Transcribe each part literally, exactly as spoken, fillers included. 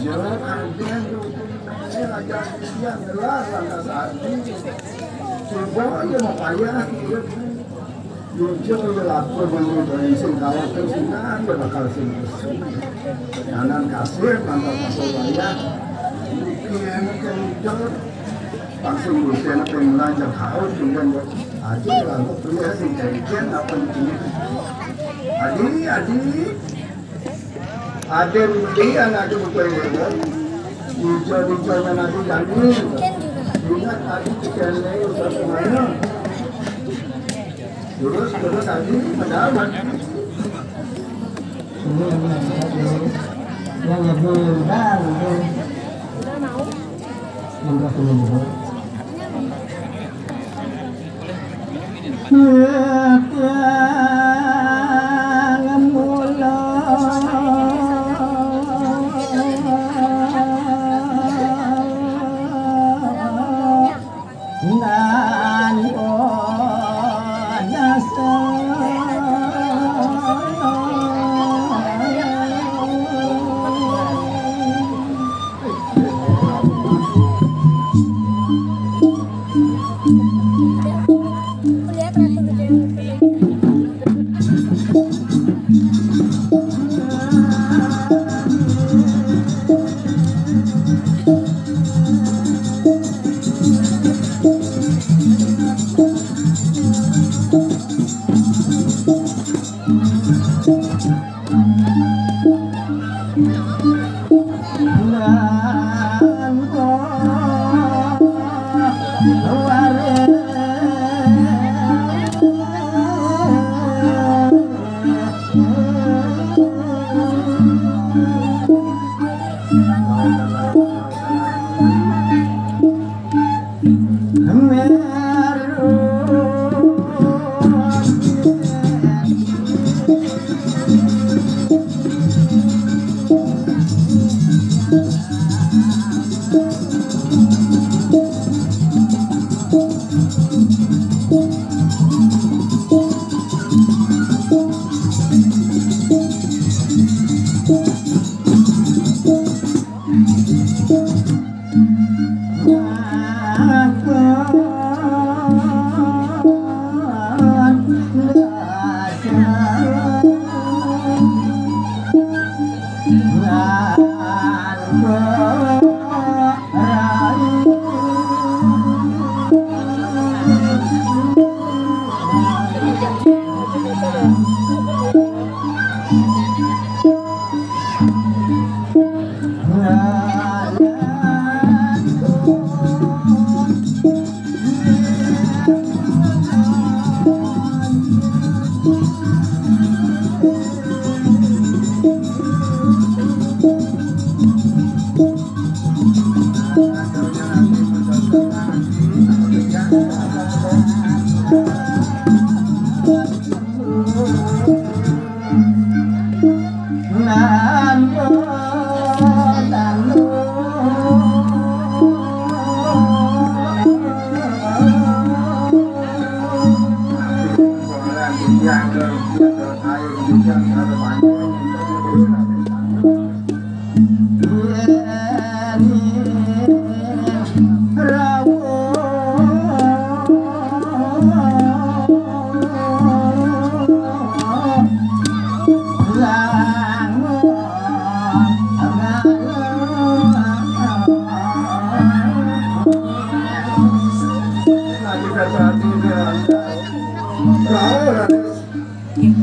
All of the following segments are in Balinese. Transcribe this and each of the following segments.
Kalau ada yang dukung, saya ajak dia jelas sama Sandi. Coba aja mau payah, dia Jujur, ya, lapor bang, dari sing kalah terus, nah, dia bakal sing terus. Jangan kasih, mantap kasih bayar. Bikin kenceng, langsung dosen pengen belajar kau, kemudian buat adik, lalu pria sing kayak apa gitu. Adik, adik. Ada beli anak itu bukan yang, hijau-hijaunya Nabi Dani. Ingat tadi kejadiannya Ustaz kemana? Terus, terus tadi mendapat. Ini yang yang lebih bang itu. Yang berapa menit?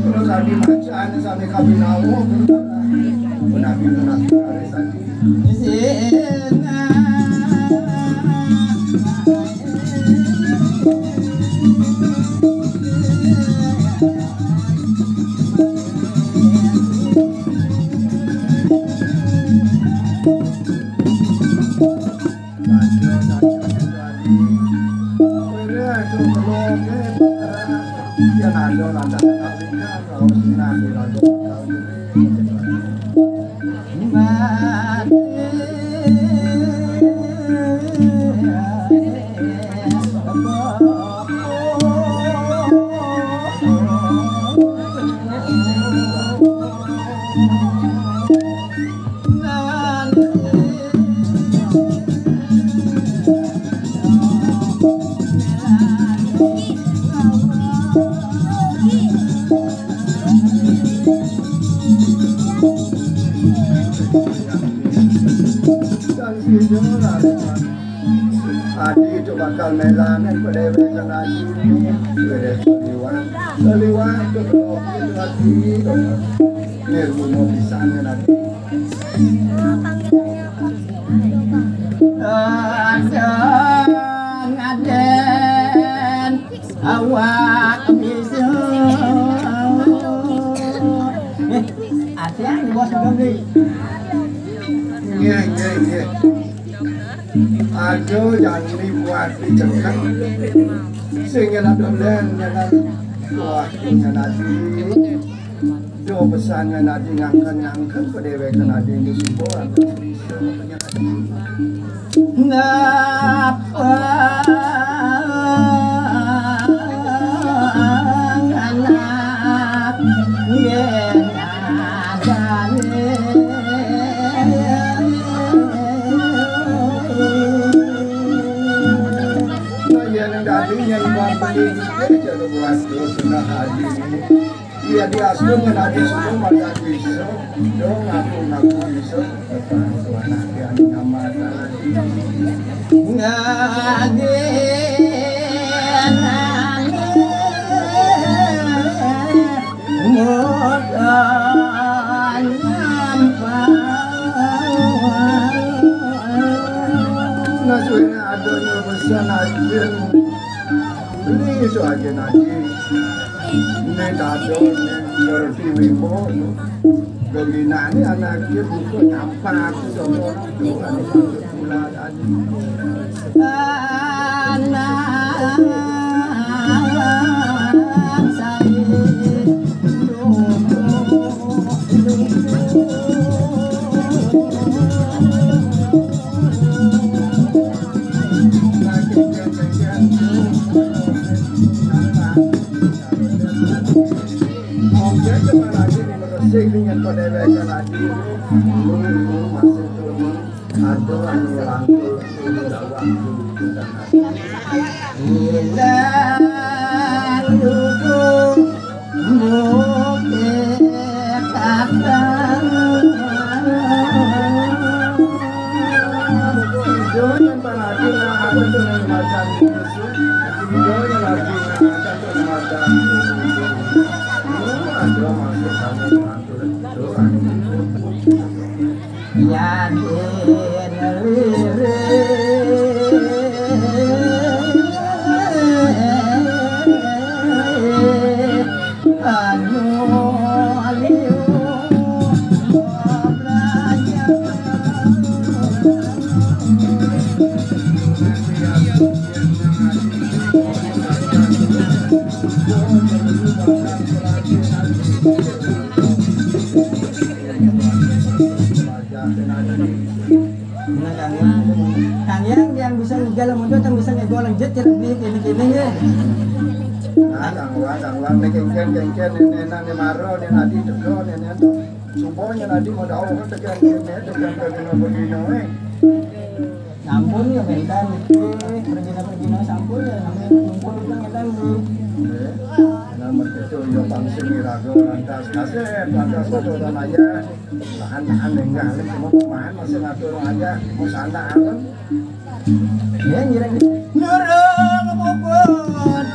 Terus tadi bacaan sampai kami nawo, terus kata, menapi, menapi, hari tadi. Dan sida adi itu bakal melanin padéwékan adi. Wéréh seliwan. Seliwan itu adi. Nirguna pisan adi. Kadang aden awak bisa. Eh, Asian di bos belum di. Iya, iya, iya. Aduh, jangan dibuat dicekek. Sehingga ada dan jangan waktunya nanti. Do pesannya nanti ngangkan-ngangkan padéwékan adi ini semua. Napa anak yen adane. Nah, yen dadi yen bapane iki jare buat dosa hadi. Iya, diasuh ngenani suku madan bisa. Dong ngaku-ngaku bisa. Tepan tuan hati anu nyaman. Ngagih. Nah, suwene adoh nyuruh pesan ajen. Beli itu ajen aji. Ini dado, ini ngerti wimbo. Geginane anake buka nyampah aku sama orang tua. Anu pantut pula aji. Anak saya. Aduh, anu rangkul. Ilang dukung bukit kakang. Ijo yang palagi ngaten tuh macam itu. Ijo yang lagi ngaten tuh macam itu. Lu ada masuk kamu ngatur. Tuh, anu. Yakin lirik anu liu belajar. Nah, Kang Yang, Kang Yang yang bisa ngigal mundur, yang bisa ngegol lanjut, jadi beli kene-kene ya. Nah, Kang Wang, Kang Wang, nek kengken, kengken, nenek, nenek, maro, nenek, adi, teko, nenek, adi. Sumpah, nenek, adi, mau tahu, kan, tekan, nenek, tekan, tekan, tekan, eh. Sampun ya, bentar, niki, pergi, pergi, sampun ya, sampai ngumpul itu, bentar, niki. Eh, nah, mereka ya, pangsi, mirago, lantas, kasep, lantas, foto, dan aja. Tahan, tahan, enggak, cuma pemain masih ngatur aja, mau sana, apa? Ya, ngira-ngira. Nurung puput.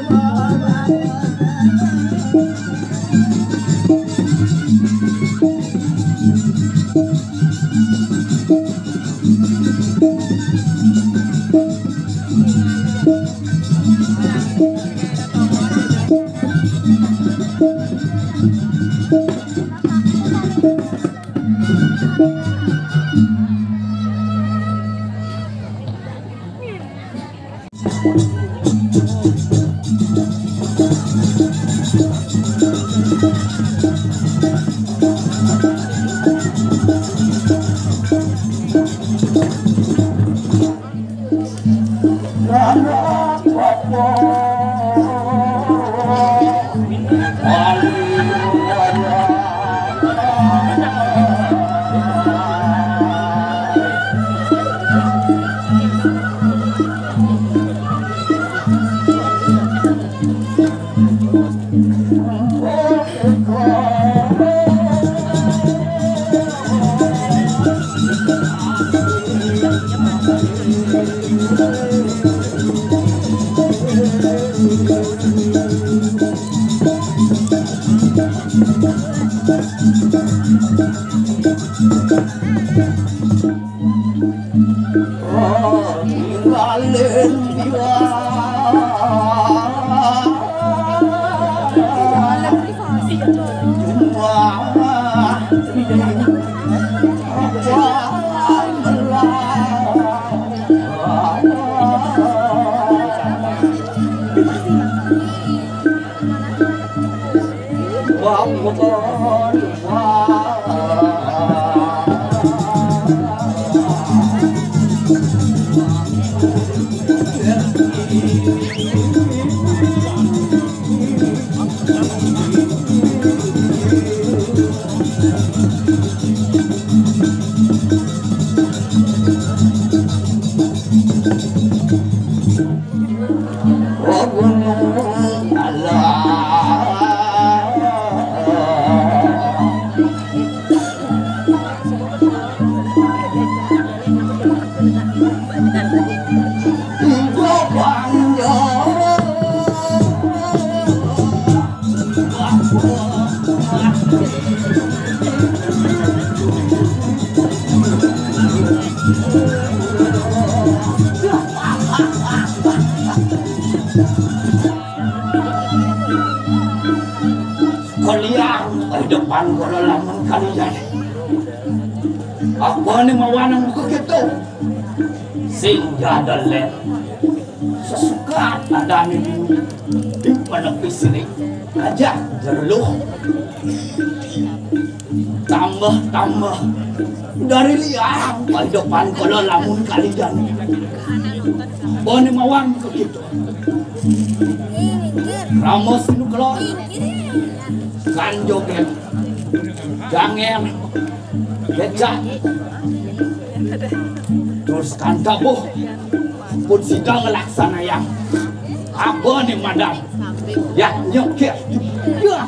Kalian, eh, depan kula lamun kalian. Apa ni mawanang buka gitu? Sing jadalen. Sesukat adane di, di panepi sini. Aja, Jero Luh. Tambah-tambah. Dari liang, kehidupan kula lamun kalian. Bone mawang begitu. Rama sinu kelor. Kan joget. Jangan. Becak. Terus kan tabuh. Pun sida ngelaksanayang. Apa ni, Madam? Ya, nyokir. Ya.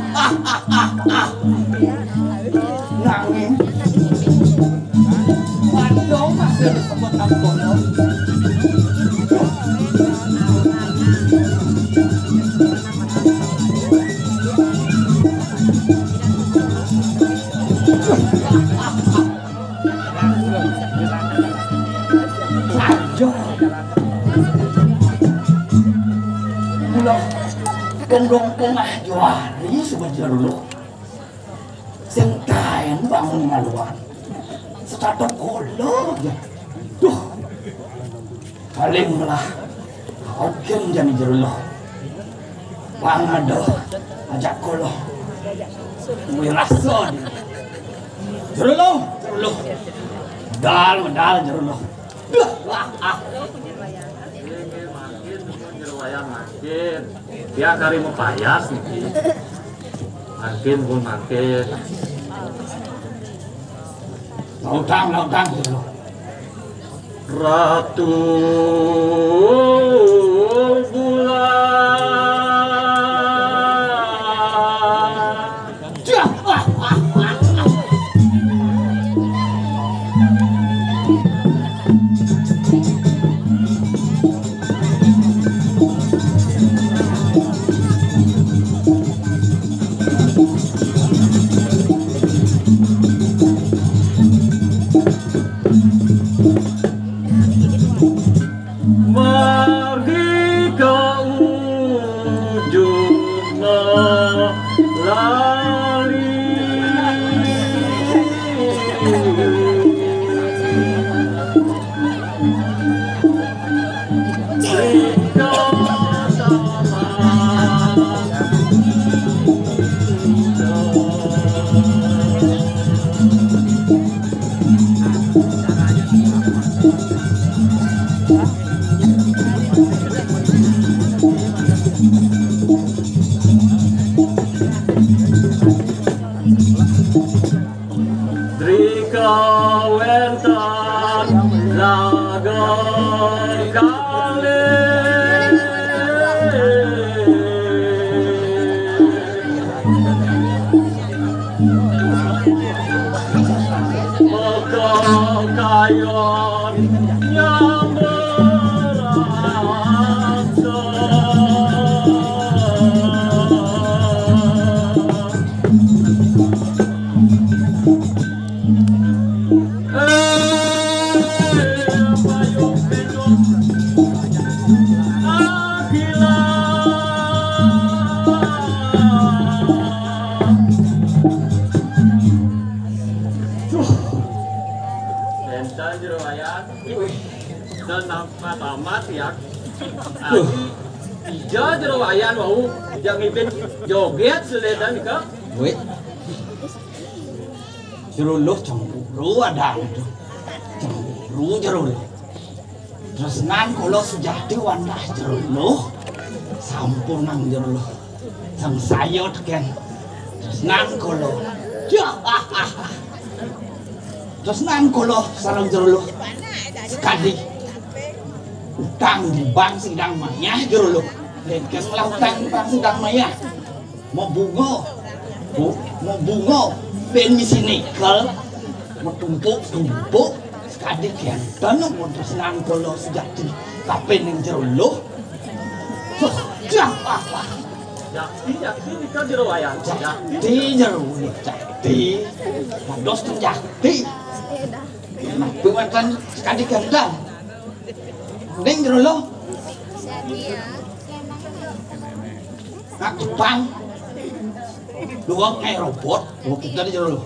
Nanging. Waduh, masih disebut Angkono. Aja. Mula kondong pengah juari sebentar dulu. Sing kaen bangun maluan. Setato kolo aja. Duh. Paling lah. Oke, jani Jero Luh. Pangada ajak kula. Kuwi rasa di. Jero Luh, Jero Luh. Dal, medal Jero Luh. Duh, wah, ah. Jero wayah makin. Ya kari mepayas niki. Makin pun makin. Lautang, lautang, Jero Luh. Ratu Bulan. Margi ka ujungna lali. Drika wénten laga kalih. Maka kayon nyamber angsa. Jero Wayan. Dan nama tamat ya. Adi ija Jero Wayan wau, ija ngibin joget seledan ka. Wih. Jero Luh cemburu ada itu. Cemburu Jero Luh. Tresnan kula sujati wandah Jero Luh. Sampunang Jero Luh. Sangsaya teken. Tresnan kula. Yah. Tresnan kula sareng Jero Luh. Sekadi utang di bank sidang mayah Jero Luh. Lengkes lah utang di bank sidang mayah. Mabunga. Bu, mabunga. Ben misi nikel. Matumpuk-tumpuk. Sekadi kenten mun tresnan kula sujati. Kapining Jero Luh. Suh, jah, wah, wah. Jakti, jakti, nika Jero Wayan. Jakti, Jero Luh, jakti. Dados ten jakti. Nah, kuwi wonten sekadi kenten. Ning Jero Luh. Nak Jepang. Dua ngai robot, robot dari Jero Luh.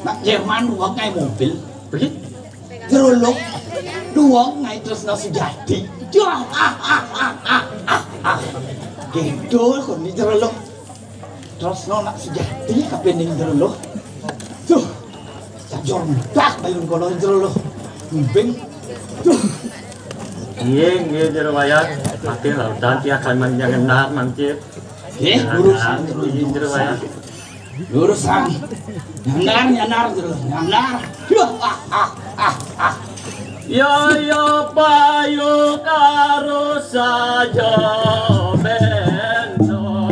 Nak Jerman dua ngai mobil. Pergi. Jero Luh. Dua ngai tresna sujati. Yah, ah, ah, ah, ah, ah, ah. Gitu, kok ni Jero Luh. Tresna nak sujati kapining Jero Luh. Tuh. Sajor mudak bayun kula Jero Luh. Mimpin. Tuh. Nggih, nggih, Jero Wayan. Makin lautan tiak kan manjang enak, mangkir. Nggih, lurus, Jero Luh. Nggih, Jero Wayan. Lurusan. Nyandar, nyandar, Jero Luh. Nyandar. Duh, ah, ah, ah, ah. Ya, ya, payu karo saja bendo.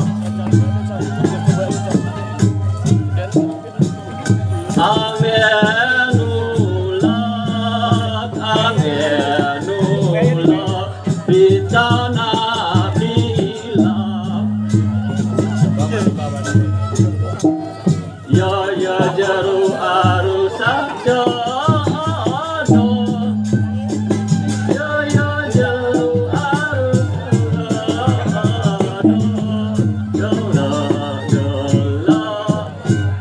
Angin ulak, angin ulak, di tanah bilang. Ya, ya, Jero Arus saja. Ya, ya, Jero Arus. Gala, gala,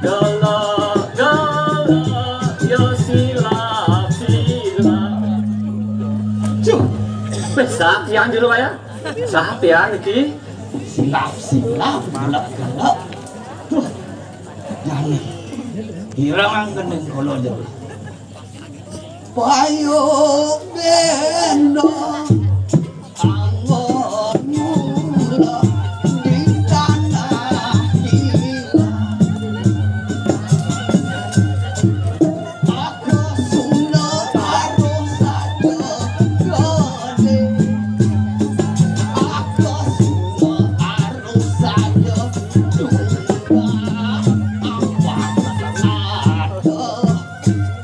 gala, gala, ya silap, silap. Cuh, besar tiang Jero Wayan. Saha tiang niki? Silap, silap, gala, gala. Tuh, jani. Hirang angkening kula Jero. Payu bendo.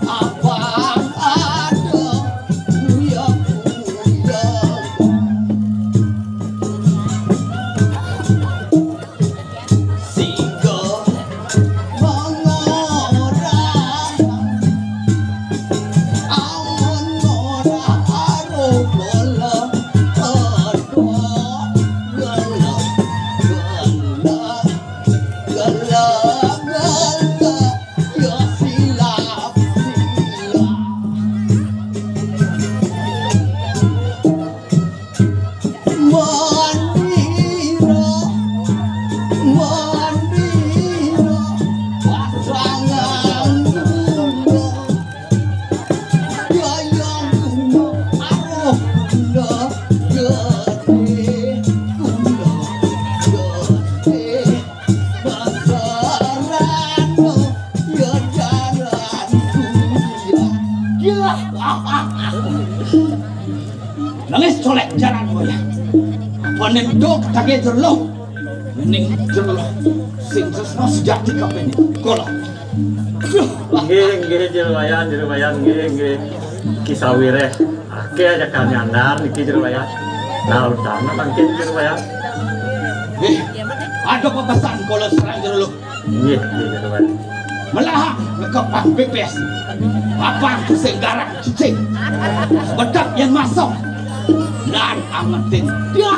Abang ada, uyang-uyang. Singga mengorang. Amun ngorang aruh bola. Aduh, gelap, gelap. Gala, gala, ya silap, silap. Mandira, mandira, pasangan gula. Gaya gula, aruh gula, gede gula, gede. Nangis colek jaran goyang. Panen do kage Jero Luh. Ning Jero Luh. Sing tresna sejati kapining kula. Nggih, nggih, Jero Wayan, Jero Wayan, nggih, nggih. Ki sawireh. Akeh aja kanyandar niki Jero Wayan. Nah, utama bangkit Jero Wayan. Eh, ada pepesan kula sareng Jero Luh. Nggih, nggih, Jero Wayan. Melahak nekepang pipis. Apang sing garang cicing. Bedak yang masuk. Dan angetin. Dia.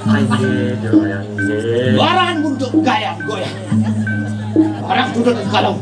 Nggih, Jero Wayan, nggih. Barang buntuk gayang goyang. Barang duduk di kalung.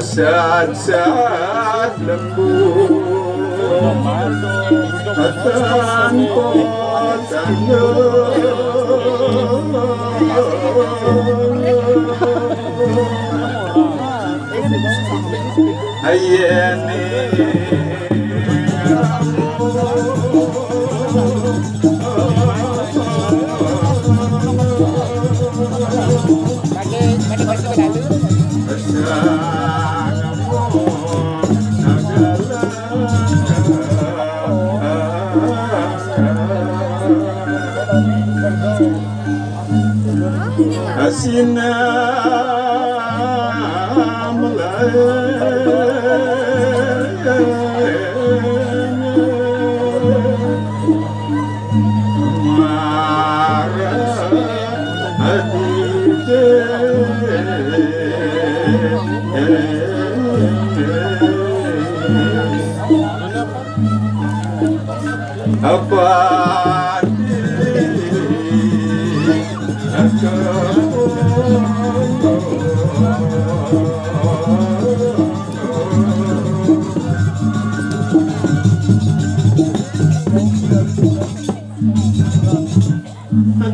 Saat, saat lembut, tanpa tanda. Ayeni. Asina mulai.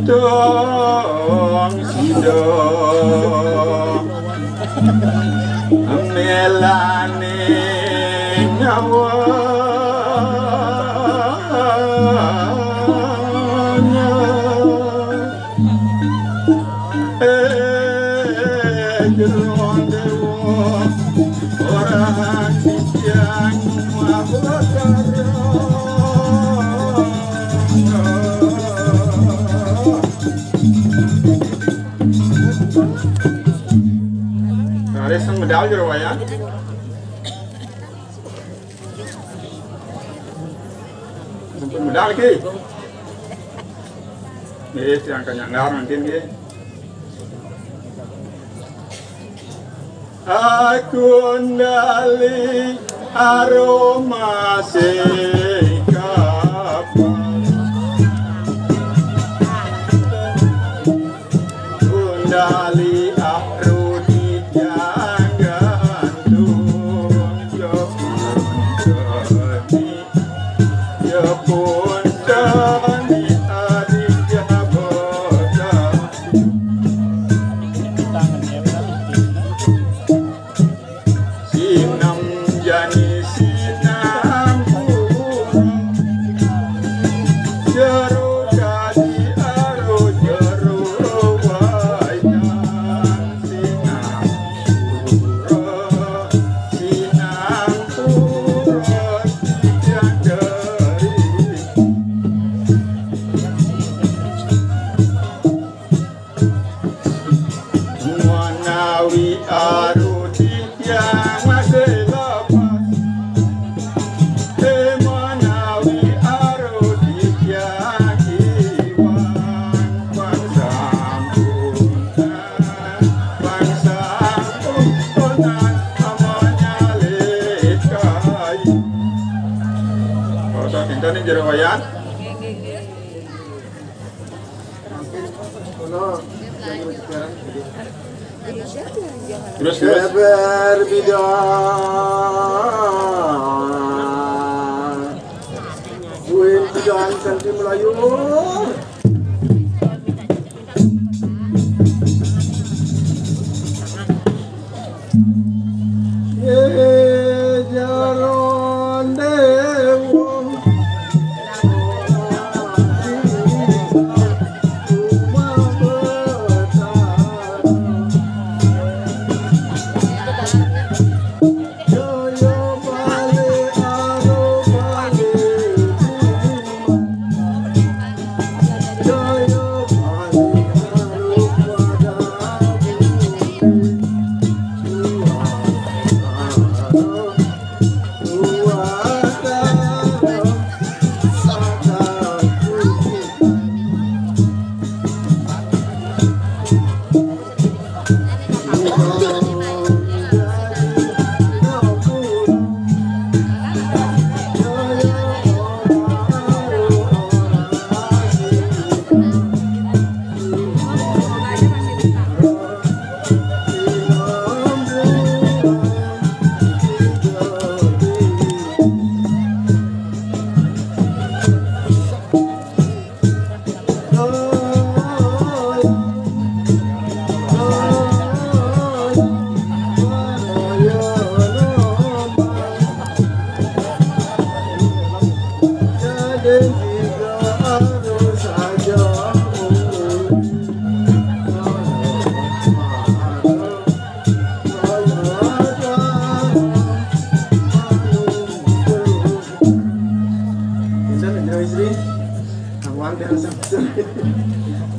Dong sidong melane nyawanya. Eh, jeronde wong, orang yang mabakar. Nah, ada yang medal jero wayan. Sampun medal iki. Nggih, tiyang kanyang ngarang mungkin nggih. Aku ndali aroma sing kapan. Kundali aru di janggan tung jok. Ya pun tani adi jabota. Sinam jani sinam pura. Jero kadi aro jero wajan. Sinam pura, sinam pura, tiang dari. Manawi aru titiang masih lepas. Eh, manawi aru titiang iwang. Pang sampun, pang sampun, amanya lekai. Kalau tak pinta nih jero wayan. Terus, terus. Berbeda. Buin tidak anti Melayu. Ye jaron dewa.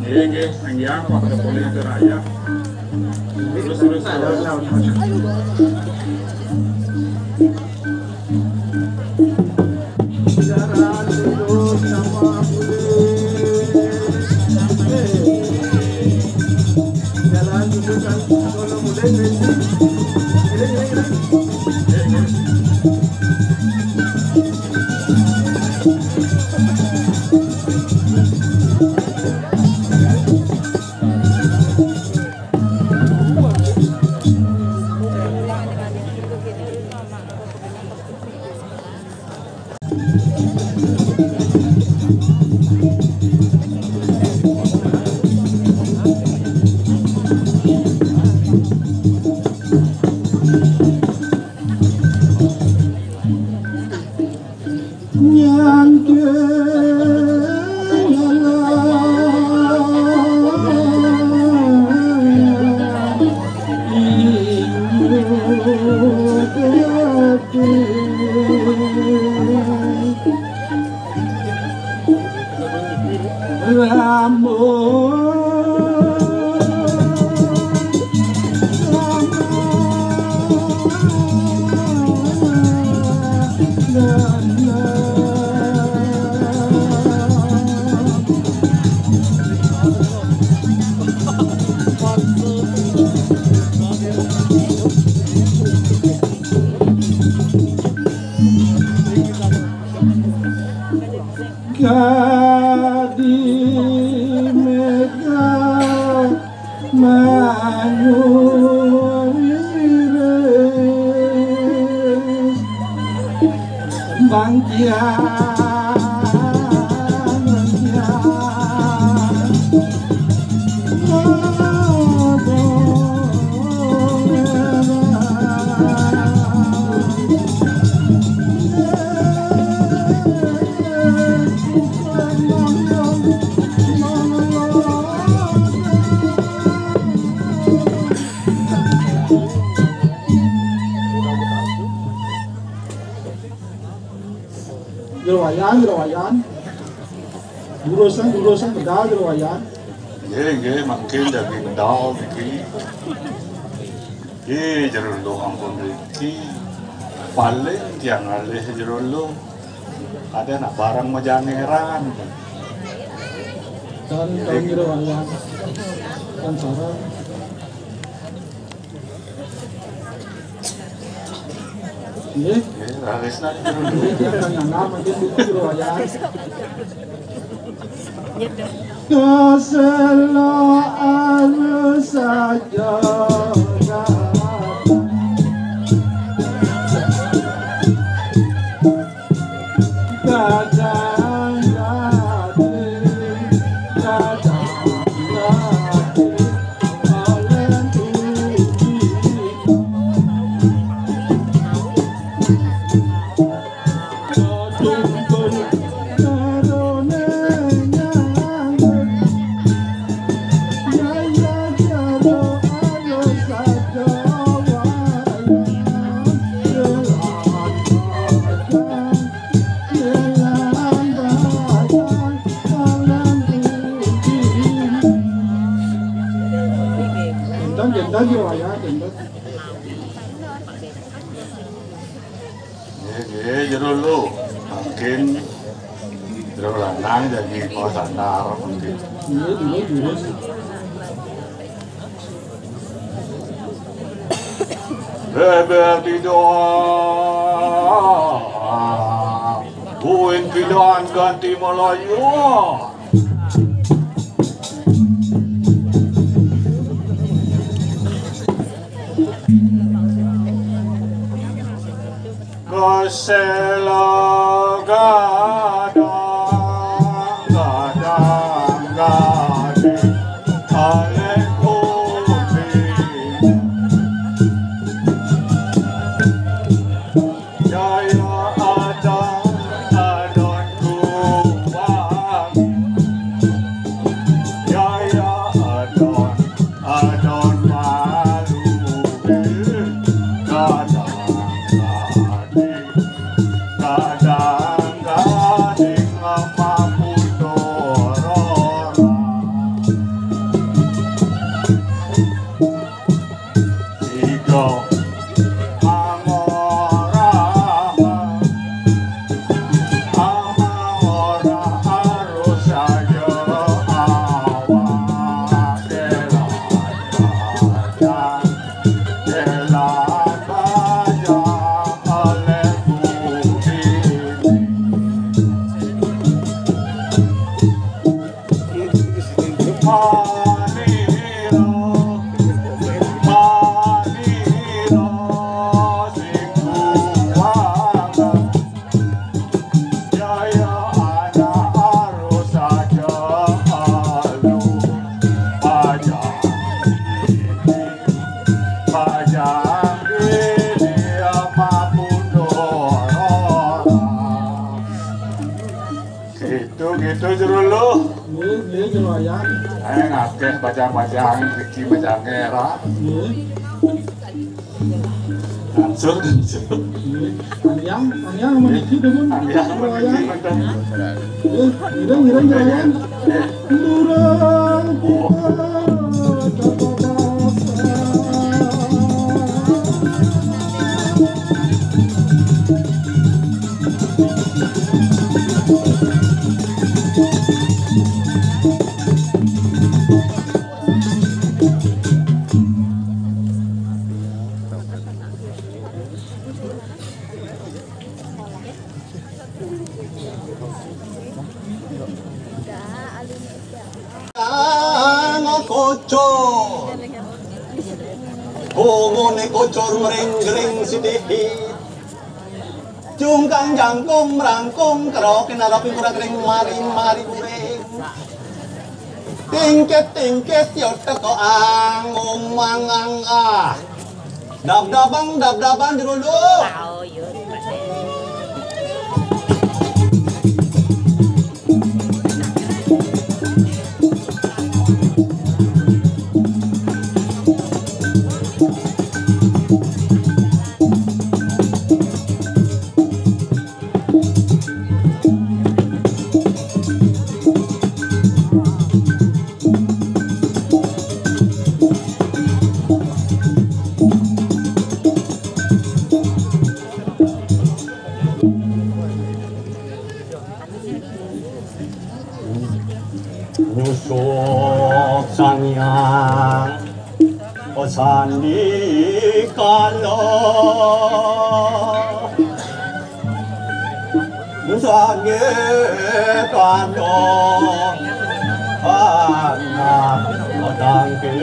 Nggih, nggih, nggih, nggih, Pak Kapolri Raya. Terus, terus, terus. Adi mega manyuris bangkian, bangkian. Jero wayan, jero wayan. Durusan, durusan, bedal jero wayan. Nggih, nggih, mangkin daging bedal niki. Nggih, Jero Luh ampun niki. Paling tiang ngalih Jero Luh. Ada nak barang majangeran. Dan, dan jero wayan. Dan sarang. Nggih. Nggih, rarisna. Nggih, dia akan nyangga mungkin buku riwayat. Kasela anu saja. Kadang-kadang, kadang-kadang, oleh budi. Kadung-kadung, karone nyambut. Jantan, jantan, yo, ayah, jantan. Nggih, nggih, Jero Luh. Mungkin Jero Lanang jadi mau sandar mungkin. Iya, dulu, dulu. Bebek tidak. Buin pilihan ganti Melayu. Kesela gadang, gadang, gading, alek kuning. Jaya adon, adon kuang. Jaya adon, adon malu. Kadang gading, kadang gading mamapun dorora. Tiga mangora, mangora arus saja awak kelan baja, kelan baja oleh budi. Gitu, gitu, Jero Luh. Nggih, nggih, Jero Wayan. Ayo ngakeh bajang-bajang, riki bajang era. Nggih. Angsur, angsur. Nggih. Tamiang, tamiang meniki demen. Tamiang Jero Wayan. Meniki, mantap. Nggih, ngiring, ngiring, Jero Wayan. Nggih. Durung buka. Kucur mering-gering sidihit. Jungkang jangkung merangkung kerok inaraping kurang ring mari-mari kuring. Tingkit-tingkit yo teko angung manganggah. Dab-dabang, dab-daban jerulu. Nyusuk saniang pasandi kala. Saged adoh anak patangkil.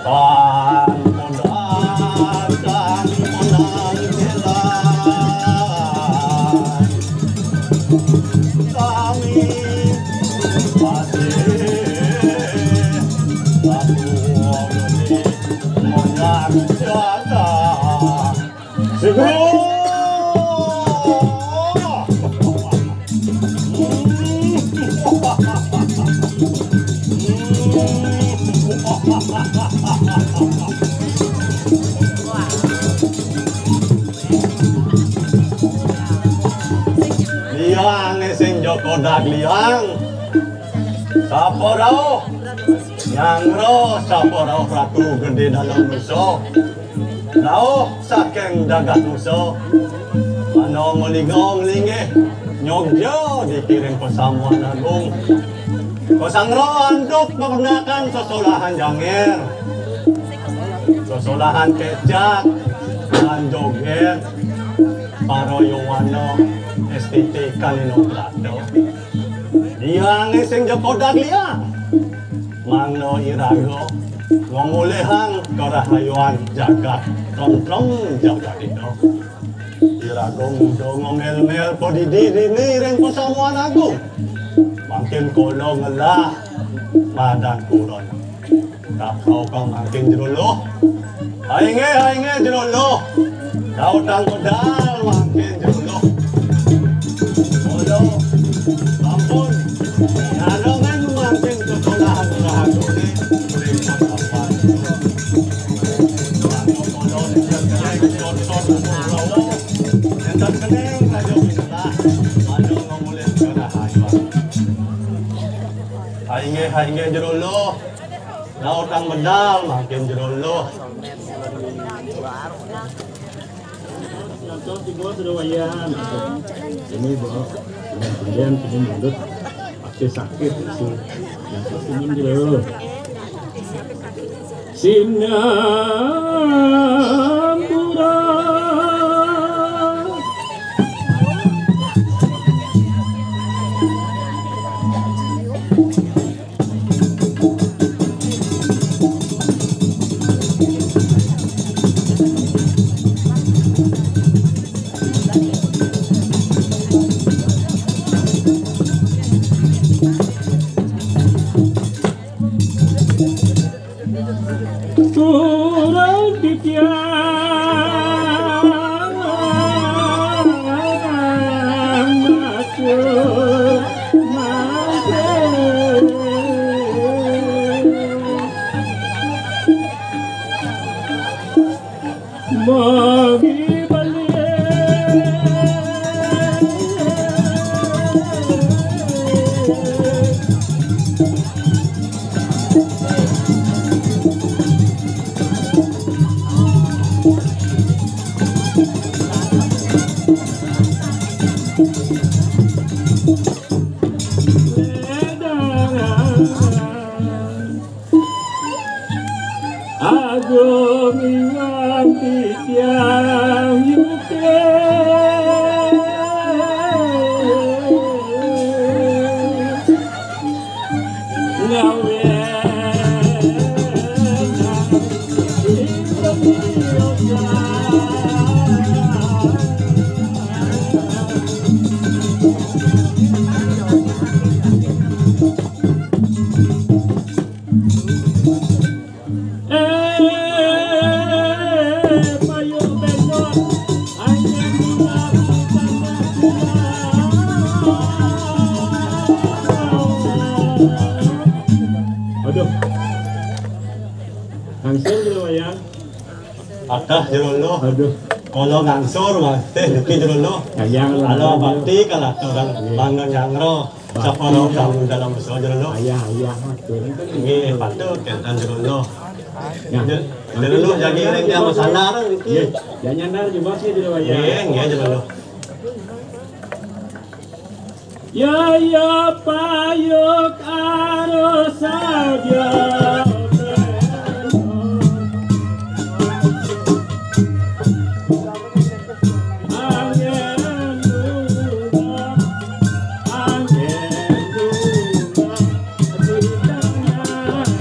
Tan modal, tan modal jalan. Kami masih aku menyaksikan. Sigur. Liang sing Joko Dagliang. Sapa rauh? Nyangro sapa rauh Ratu Gedé Dalem Nusa. Rauh saking jagat Nusa. Ana malinga nglinggih nyogya dikiring pasamuan agung. Pasangro antuk magendakan sesolahan jangir. Sesolahan kecak lan jogét para yowana estetikan ino brata. Liang sing Joko Dagliang. Mangda iraga ngamulihang karahayuan jagat, tentrem jagat ida. Iraga nguda ngamel-mel padidi dini ring pasamuan agung. Mangkin kala ngelah madan purana. Tap kau kang mangkin jero luh. Ainggih, ainggih, jero luh. Kau tang medal mangkin jero luh. Kala ampun. Nyalongan mangkin sekolahan rahagone ring pasamuan. Kala ning jero luh. Enten kening raja pinalah. Pada ngomulih kerah ayuan. Ainggih, ainggih, jero luh. Lautang medal mangkin jero luh. Nonton tiba sudah wayan. Ini bawa kemudian ini mundut pakai sakit sih. Nonton timun jero. Sinampura. Turun titiang matur mangke. Magi balik. Agung iwang titiang yute. Ngawen Angsur Jero Wayan. Adah Jero Luh. Aduh. Kala ngangsur masih niki Jero Luh. Kayang. Kala bakti kala aturang. Iya. Mangga nyangro. Sapa rauh tamu dalam usaha Jero Luh. Ayah, ayah, matur. Nggih, patut kenten Jero Luh. Ya. Jero Luh jagi ring tiang masanar niki. Nggih. Ya nyandar jebos ya Jero Wayan. Nggih, nggih Jero Luh. Ya, ya, payuk arus saja. Angin lurah, angin lurah, di tengah kilang.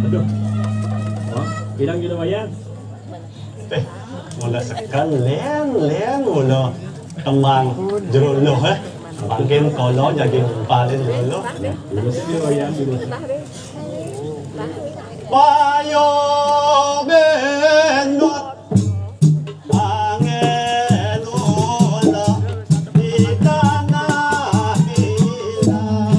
Aduh. Wah, hilang gitu, Wayan. Eh, mula sekan, len, len, mula tembang Jero Luh, eh. Mangkin kala jagi ngumpalin Jero Luh. Jero Luh, ya, Jero Luh. Payo benot angin ulah di tanah bilang.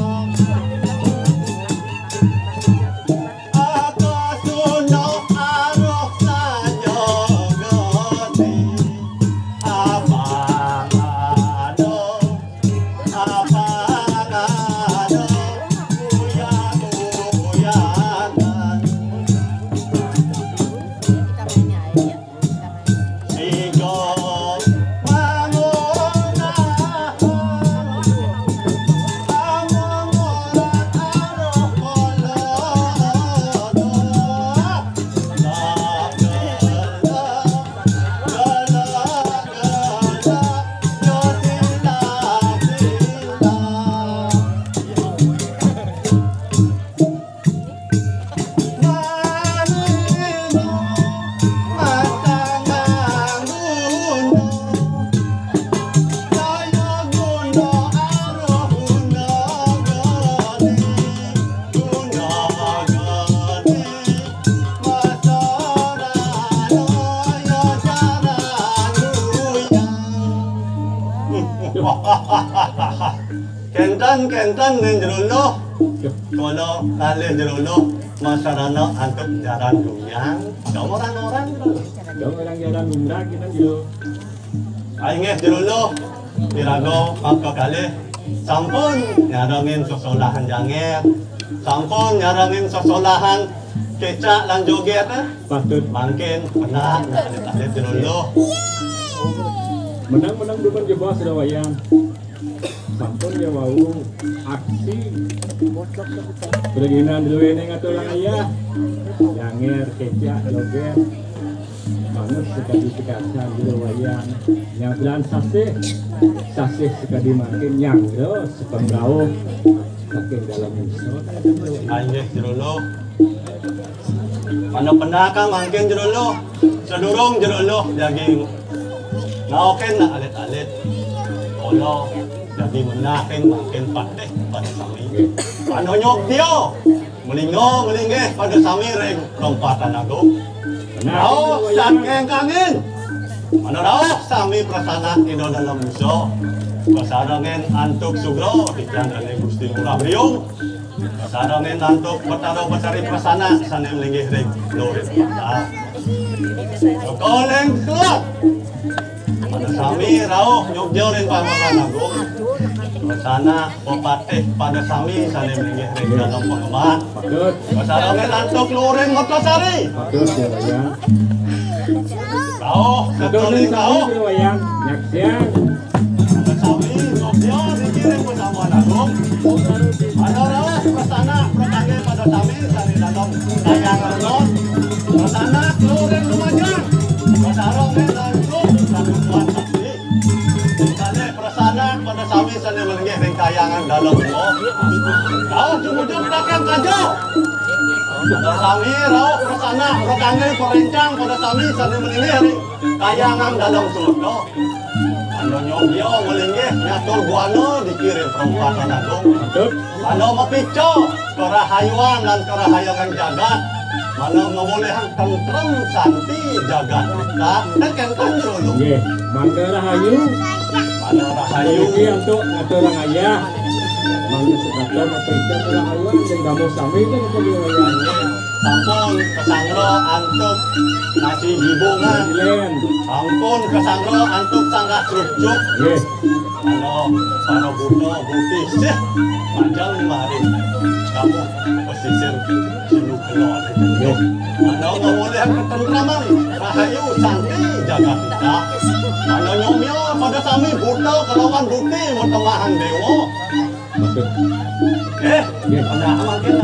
Kenten, kenten, ning Jero Luh. Kala kalih Jero Luh masarana antuk jaran gumyang. Dong orang-orang. Dong orang jaran gumyang kita Jero. Inggih Jero Luh, iraga mangka kalih sampun nyarengin sesolahan janger, sampun nyarengin sesolahan kecak lan joget, eh. Patut. Mangkin penat nak alit-alit Jero Luh. Menang-menang dumun jebos Jero Wayan. Sampun ya wau aksi. Preginan druene ngaturang ayah. Janger, kecak, joget. Manut sekadi tegasan Jero Wayan. Nyabran sasih. Sasih sekadi mangkin nyanggra sepenggawa saking dalam ngisor. Inggih Jero Luh. Mangda pendak mangkin Jero Luh. Sadurung Jero Luh jagi ngaokin nak alit-alit. Kala jagi mendak ring mangkin patih pada sami. Mangda nyuk dia. Melingga, melinggih pada sami ring perempatan agung. Rauh saking kangin. Mangda rauh sami prasana ida dalam usa. Kasarengin antuk sugra titiang Dane Gusti Ngurah Riung. Kasarengin antuk Betara Betari prasana sane melinggih ring lurin. Kaleng keluar. Pada sami rauh nyugya ring Pameran Agung. Prasana pepatih pada sami sane melinggih ring dalem pagemah. Patut. Kasarengin antuk luring Mertasari. Patut, ya, ya. Rauh, patut ning sami, rauh. Ya, Wayang. Nyaksian. Pada sami nyugya ring Pameran Agung. Pada rauh prasana prasane pada sami sane dalem kayang renon. Prasana luring lumajang. Kasarengin antuk sadukan sakti. Sane prasana pada sami sane melinggih ring kayangan dalem. Rauh jumujug belakang kaja. Pada sami rauh ka sana, ragané paréncang, pada sami sané malinggih ring kahyangan Dalem Sumedra. Pada nyobya malinggih ngatur buana di kiring perempatan agung. Pada mapica karahayuan lan karahayangan jagat. Pada ngawolihang tentrem santi jagat kita. Nek kénten jero. Nggih, mangga rahayu. Pada rahayu. Iki untuk ngaturang ayah. Mangga sekitar mapica karahayuan sing dados sami itu. Sampun kasanggra antuk nasi jibungan. Sampun kasanggra antuk sanggah trukcuk. Nggih. Pada, pada buta buti sih. Panjang mari kamu pesisir Sinu Kelon. Nggih. Pada ngawolihang ketentraman, rahayu, santi jagat kita. Pada nyomya, pada sami buta kalawan buti matemahang déwa. Betul. Eh, nggih. Ada apa mangkin?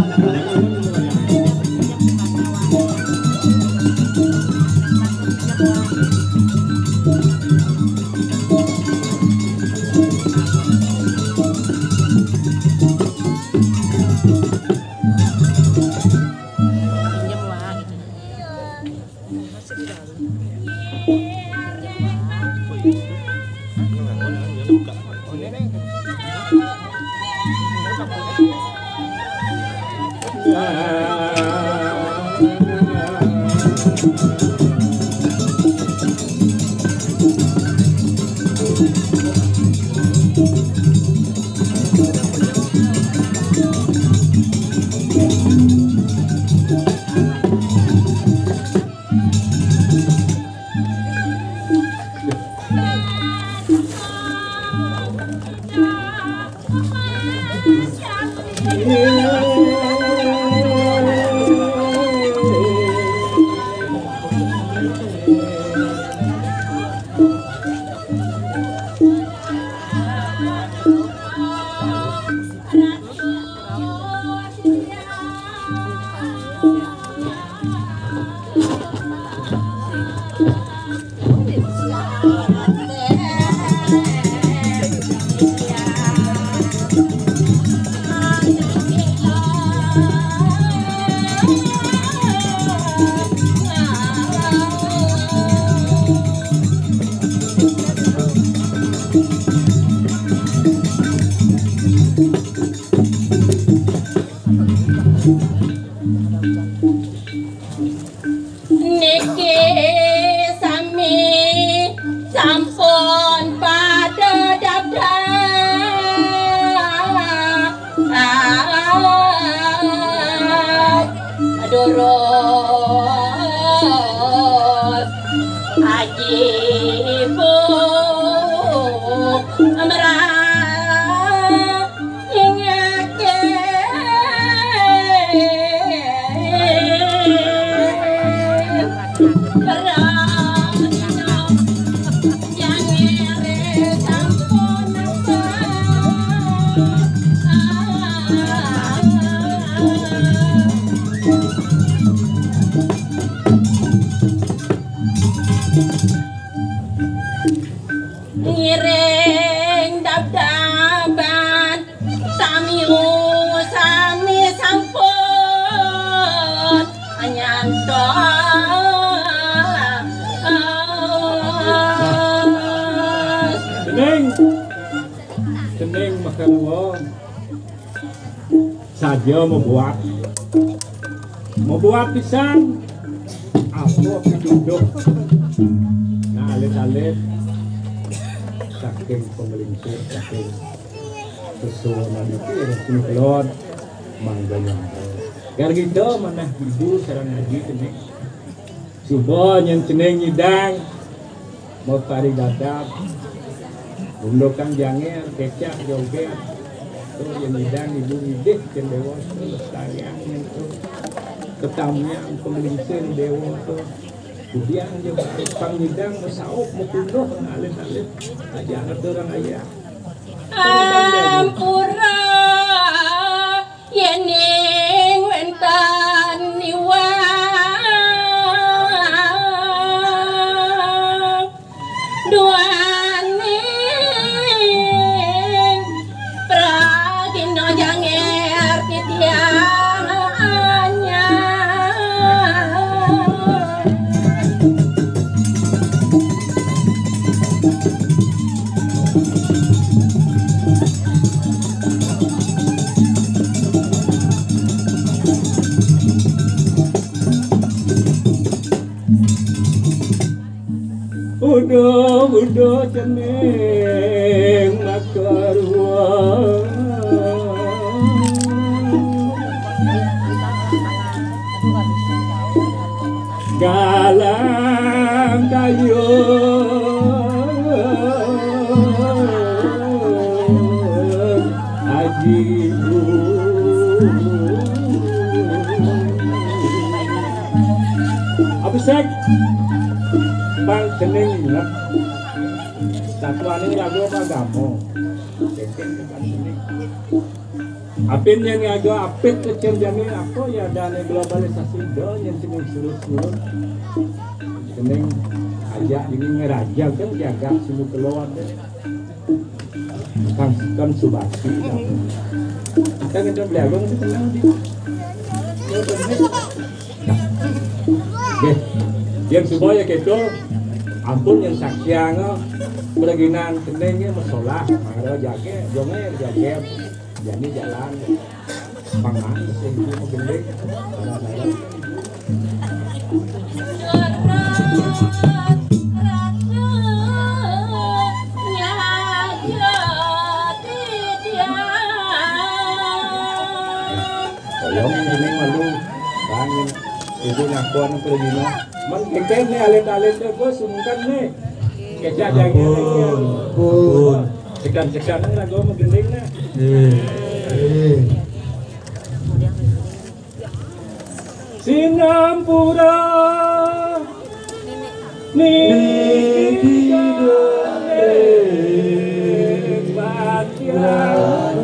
Niki sami sampun pada dadah. Durus Aji Bu Merah. Ngiring dab-daban, sami, sami sampun nyantos. Dening, dening makaluwa. Saja mabuat. Mabuat pisan. Apa pituduh? Nah, alit-alit. Saking panglingsir, saking sesuunan iki, Ratu Kelon. Mangga, mangga. Gargita manah ibu sareng adi kene. Suba nyén cening nyidang, maparidadab, gundukan janger, kecak joget, tuh nyén nyidang ibu ngidih cén déwa, tuh lestarian nyén tuh. Tetamian panglingsir déwa tuh. Kudian ja pang nyidang masaup mapunduh alit-alit. Aja atur ayah. Ampura. Yéning wénten iwang duaning pragina janger titiang anyar. Udo cening makarua. Galang kayu aji. Abisek bang cening inget. Satuaning raga agama. Apin yén ngaga apit kecil jani apa ya, adané globalisasi da yén cening surut-surut. Cening ajak dini ngerajang kan jagat sini keluar deh. Kan, kan subati. Kita ngencang beli agung itu tenang di. Nggih. Yén supaya kéto, ampun yén saksianga, preginan cening nggih masolah, mangga jagé, jongé jagé, jani jalan. Pangan sing magending. Tolong ini malu, bangin. Ibu ngakuan pergi no. Man kéngkén né alit-alit né, bos, sungkan né. Kecak jangan. Ampun. Ampun. Sekan-sekan né, lagu magending né. Eh. Eh. Sinampura niki gending batian.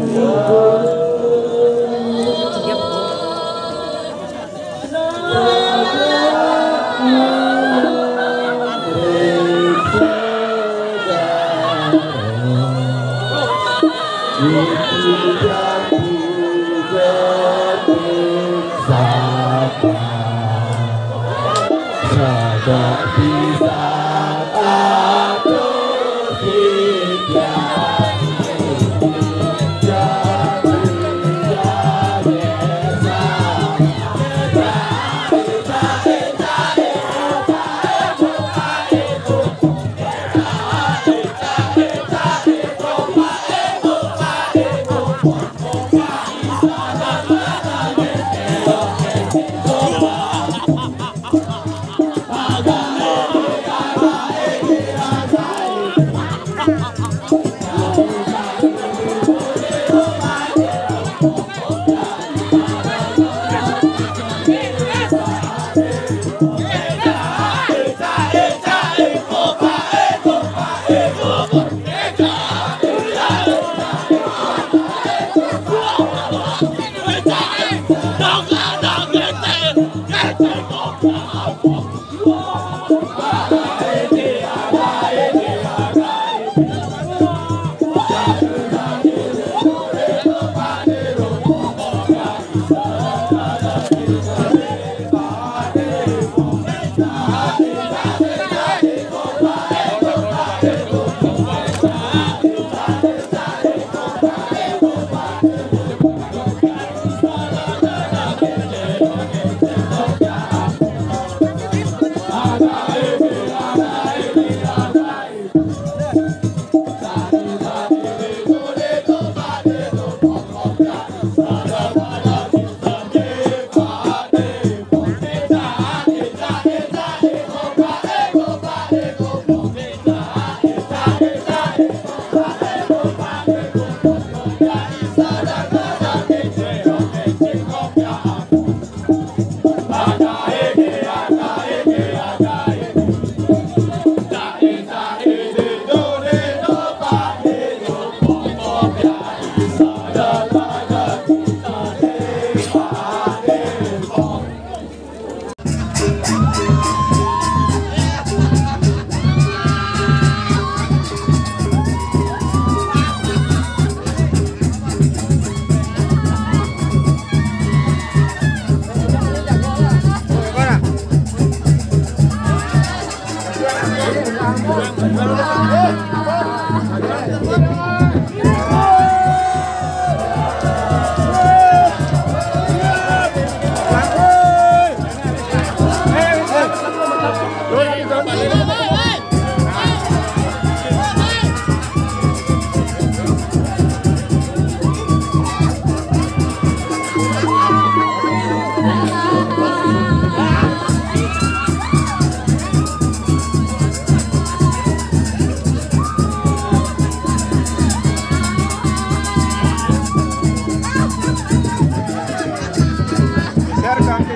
Thank you.